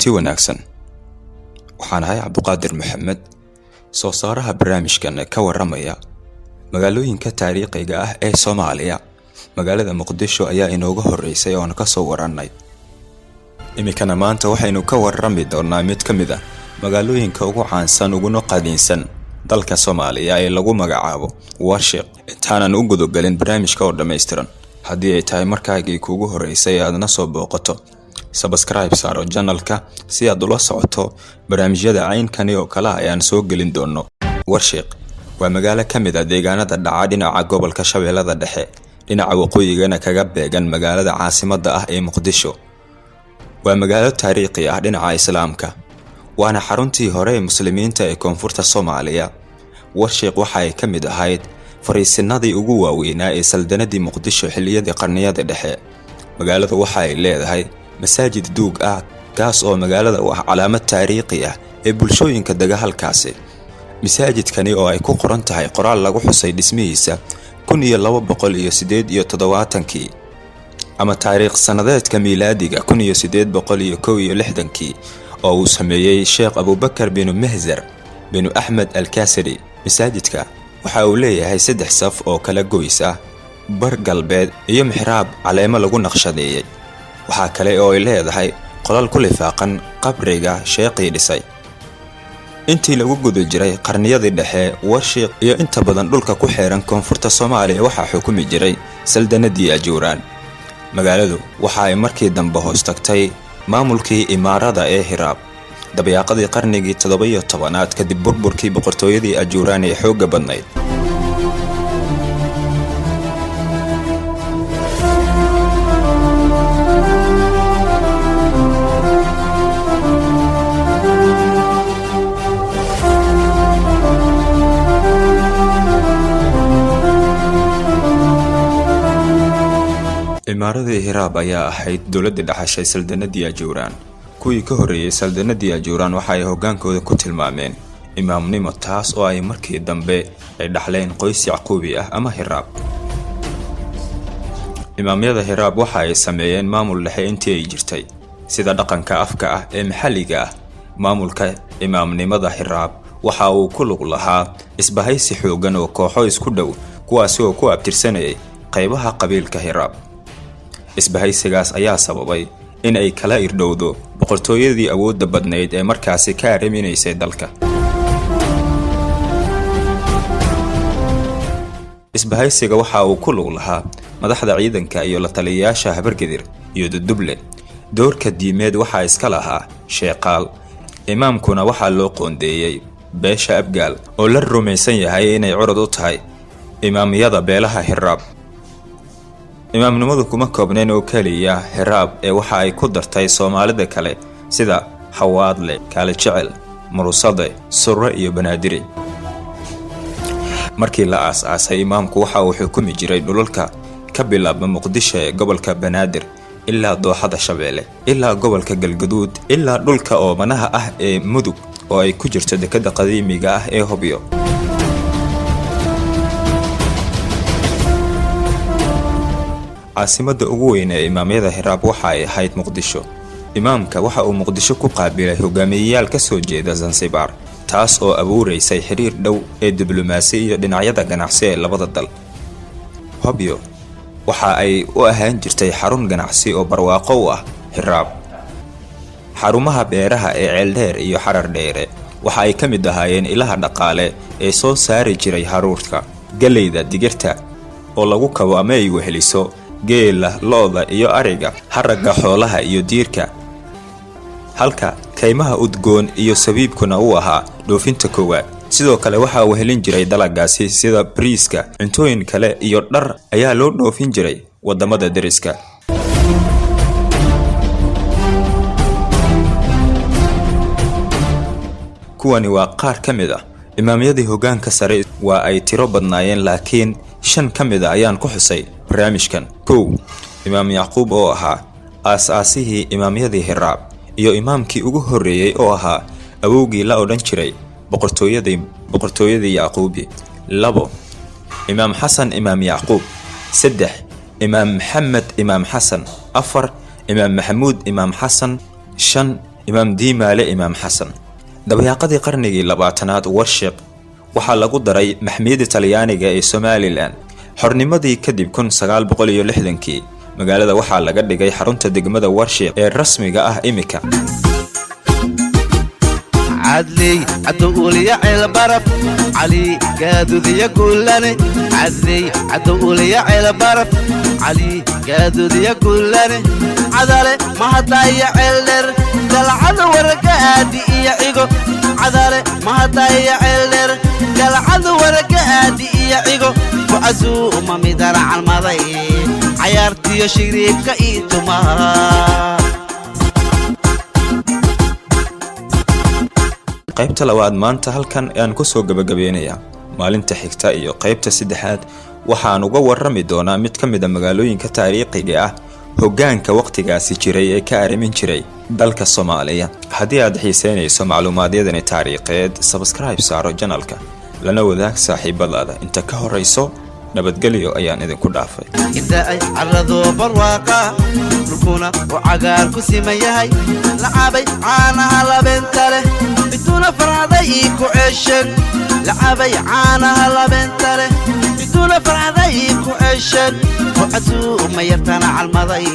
Kulanti wanaagsan. Waxaan ahay Cabduqaadir Maxamed, soo saaraha barnaamijkan ka waramaya magaalooyinka taariikhiga ah ee Soomaaliya. Magaalada Muqdisho ayaa inooga horeysay oon ka soo warannay. Iminkana maanta waxaynu ka warrami doonaa mid ka mid ah magaalooyinka ugu caansan uguna qadiinsan dalka Soomaaliya ee lagu magacaabo Warshiq. Intaanan u gudagelin barnaamijka oo dhammaystiran, haddii ay tahay markaagii kuugu horeysay ee aadna soo booqato, subscribe saaro channelka si aad ula socoto barnaamijyada caynkani oo kale ah ayaan soo gelin doono. Warshiq waa magaalo ka mid ah deegaanada dhaca dhinaca gobolka Shabeellada Dhexe, dhinaca waqooyigana kaga beegan magaalada caasimadda ah ee Muqdisho. Waa magaalo taariikhi ah dhinaca Islaamka, waana xaruntii hore ee Muslimiinta ee koonfurta Soomaaliya. Warshiq waxa ay ka mid ahayd fariisinadii ugu waaweynaa ee saldanadii Muqdisho xilliyadii qarniyada dhexe. Magaaladu waxa ay leedahay masaajid duug ah, kaas oo magaalada u ah calaamad taariikhi ah ee bulshooyinka dega halkaasi. Masaajidkani oo ay ku qoran tahay qoraal lagu xusay dhismihiisa 1278-kii ama taariikh sanadeedka miilaadiga 1861-kii, oo uu sameeyey Sheekh Abubakar binu Mehzar binu Axmed Alkaasiri. Masaajidka waxa uu leeyahay saddex saf oo kala goys ah, bar galbeed iyo mixraab caleemo lagu naqshadeeyey. Waxaa kale oo ay leedahay qolal ku lifaaqan qabriga sheekhii dhisay. Intii lagu guda jiray qarniyadii dhexe, Warshiq iyo inta badan dhulka ku xeeran koonfurta Soomaaliya waxaa xukumi jiray saldanadii Ajuuraan. Magaaladu waxa ay markii dambe hoos tagtay maamulkii imaarada ee Hiraab dabyaaqadii qarnigii 17aad, kadib burburkii boqortooyadii Ajuuraan ee xoogga badnayd. Imaaradii Hiraab ayaa ahayd dowladda dhaxashay saldanadii Ajuuraan. Kuwii ka horreeyey saldanadii Ajuuraan waxa ay hoggaankooda ku tilmaameen imaamnimo, taas oo ay markii dambe ay dhaxleen qoys Yacquubi ah ama Hiraab. Imaamyada Hiraab waxa ay sameeyeen maamul dhexe intii ay jirtay, sida dhaqanka afka ah ee maxalliga ah. Maamulka imaamnimada Hiraab waxa uu ku lug lahaa isbahaysi xooggan oo kooxo isku dhow, kuwaasi oo ku abtirsanayay qaybaha qabiilka Hiraab. Isbahaysigaas ayaa sababay in ay kala irdhowdo boqortooyadii awoodda badnayd ee markaasi ka arriminaysay dalka. Isbahaysiga waxa uu ku lug lahaa madaxda ciidanka iyo la taliyayaasha Habargedir iyo Duduble. Doorka diimeed waxaa iska lahaa Sheeqaal, imaamkuna waxaa loo qoondeeyey beesha Abgaal oo la rumaysan yahay inay curad u tahay imaamyada beelaha Hiraab. Imaamnimadu kuma koobnayn oo keliya Hiraab ee waxa ay ku dartay Soomaalida kale sida Xawaadle, Kaalijecel, Murusade, Surre iyo Banaadiri. Markii la aas-aasay, imaamku waxa uu xukumi jiray dhulalka ka bilaabma Muqdisho ee gobolka Banaadir ilaa dooxada Shabeelle, ilaa gobolka Galgaduud, ilaa dhulka oomanaha ah ee Mudug oo ay ku jirto dekadda qadiimiga ah ee Hobyo. Caasimadda ugu weyn ee imaamyada Hiraab waxa ay ahayd Muqdisho. Imaamka waxa uu Muqdisho ku qaabilay hogaamiyeyaal ka soo jeeda Zanzibar, taas oo abuureysay xiriir dhow ee diblomaasi iyo dhinacyada ganacsi ee labada dal. Hobyo waxa ay u ahaan jirtay xarun ganacsi oo barwaaqo u ah Hiraab. Xarumaha beeraha ee Ceeldheer iyo Xarar Dheere waxa ay ka mid ahaayeen ilaha dhaqaale ee soo saari jiray haruurka, galleyda, digirta oo lagu kabo ama ay weheliso geela, lo'da iyo ariga, haragga xoolaha iyo diirka, halka kaymaha udgoon iyo sabiibkuna uu ahaa dhoofinta koowaad. Sidoo kale waxaa wehelin jiray dalaggaasi sida bariiska, cuntooyin kale iyo dhar ayaa loo dhoofin jiray waddamada deriska. Kuwani waa qaar ka mid ah imaamyadii hoggaanka sare. Waa ay tiro badnaayeen, laakiin shan ka mid a ayaan ku xusay barnaamijkan. 1, Imaam Yacquub oo ahaa aas-aasihii imaamyadii Hiraab iyo imaamkii ugu horreeyey oo ahaa awowgii la odhan jiray boqortooyadii Yacquubi. 2, Imaam Xasan Imaam Yacquub. 3, Imaam Maxamed Imaam Xasan. 4, Imaam Maxamuud Imaam Xasan. 5, Imaam Diimaale Imaam Xasan. Dabayaaqadii qarnigii 20aad, Warshiq waxaa lagu daray maxmiyadda Talyaaniga ee Somaliland. Xornimadii kadib, 1960kii, magaalada waxaa laga dhigay xarunta degmada Warshiq ee rasmiga ah imika. Cadley cadowuliya Ceelbaraf, Cali Gaadudiya Guulane. Cadley cadowuliya Ceelbaraf, Cali Gaadudiya Guulane, Cadale Mahadaya, Ceeldheer, Galcada, Waraga Aadi iyo Cigo. Cadale Mahadaya, Ceeldheer, Galcada, Waraga Aadi iyo Cigo. Ku casuuma midana calmaday, cayaartiyo shiriibka ii tumaa. Qaybta labaad maanta halkan ayaan kusoo gabagabeynayaa. Maalinta xigta iyo qaybta saddexaad waxaan uga warrami doonaa mid ka mid a magaalooyinka taariikhiga ah, hoggaanka wakhtigaasi jiray ee ka arrimin jiray dalka Soomaaliya. Haddii aad xiiseynayso macluumaadyadani taariikheed, subscribe saaro channelka, lana wadaag saaxiibadaada. Inta ka horayso, nabadgelyo ayaan idinku dhaafay. Inta ay carradoo barwaaqa, dhulkuna uu cagaar ku siman yahay, lacabay caanaha labeenta leh, biduuna farxaday ii ku ceesheen. Lacabay caanaha labeenta leh, biduuna farxaday ii ku ceesheen. Ku casuuma yartana calmaday.